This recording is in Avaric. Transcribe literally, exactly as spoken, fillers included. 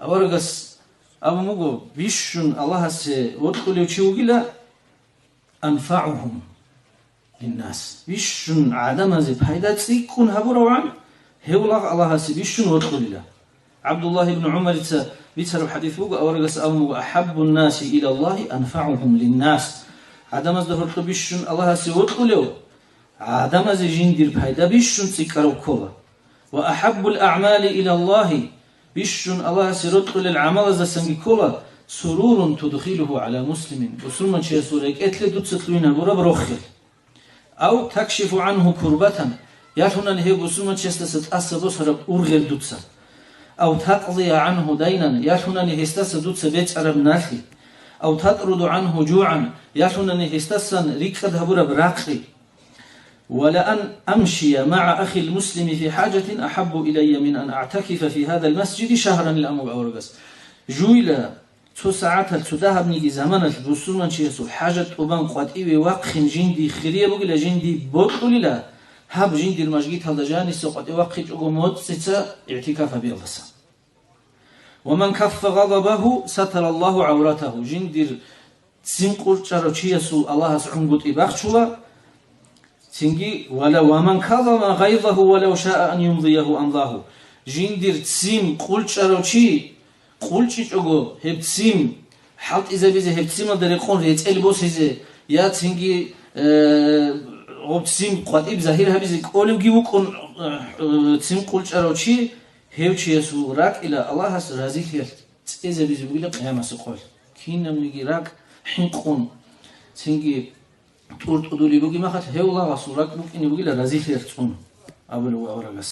Аварагас абун буго, бищун Аллагьасе вокьулев чи вугила, анфагӀухум линнас. Бищун гӀадамазе пайда цӀикӀкӀун гьабуравгӀан, гьев лагъ Аллагьасе бищун вокьулила. ГӀабдуллагь ибн ГӀумарица бицараб хадис буго, аварагас абун буго, ахӀаббун наси илаллагьи анфагӀухум линнас. ГӀадамазда гьоркьоб бищун Аллагьасе вокьулев, гӀадамазе жиндир пайда бищун цӀикӀкӀараб ккола. Ва ахӀаббул аъмали илаллагьи, бищун Аллагьасе рокьулел гӀамалаздасанги ккола, сурурун тудхилуху гӀала муслимин, бусурманчиясул рекӀелъе дуца лъугьинабураб рохел. Ав такшифу гӀанху курбатан, ялъунани гьев бусурманчиясдаса тӀаса босараб ургъел дуца. Ав такъдия гӀанху дайнан, ялъунани гьесдаса дуца бецӀараб налъи. Ав татруду гӀанху жугӀан, ялъунани гьесдасан рикӀкӀад гьабураб ракъи. Ва ла ан амшия магӀа ахил муслими фи хӀажатин ахӀаббу илайя мин ан аътакифа фи гьадал масжиди шагьран, ан абу аварагас. Жуйла, цо сагӀаталъ, цо дагьабниги заманалъ бусурманчиясул хӀажат тӀубан къватӀиве вахъин жинди хирияб бугила, жинди бокьулила, гьаб жиндир мажгиталда жаниса къватӀив вахъичӀого моцӀица игӀтикаф гьабиялдаса. Ва ман каффа гъадабагьу сатараллагьу гӀавратагьу, жиндир ццин къулчӀарав чиясул Аллагьас гӀунгутӀи бахчула, цинги, вала, ва ман казама гъайзагьу валав шаа ан юмзиягьу амзагьу, жиндир ццин къулчӀарав чи къулчӀичӀого, гьеб ццин хӀалтӀизабизе, гьеб цциналда рекъон рецӀел босизе, я цинги, э, гъоб ццин къватӀиб загьир гьабизе кӀолевги вукӀун, э, ццин къулчӀарав чи, гьев чиясул ракӀила Аллагьас разилъиялъ цӀезабизе бугила къиямасеб къоялъ. Кинабниги ракӀ хӀинкъун, цинги тӀуртӀудулеб бугеб мехалъ, гьев лагъасул ракӀ букӀине бугила разилъиялъ цӀун, абулеб буго аварагас.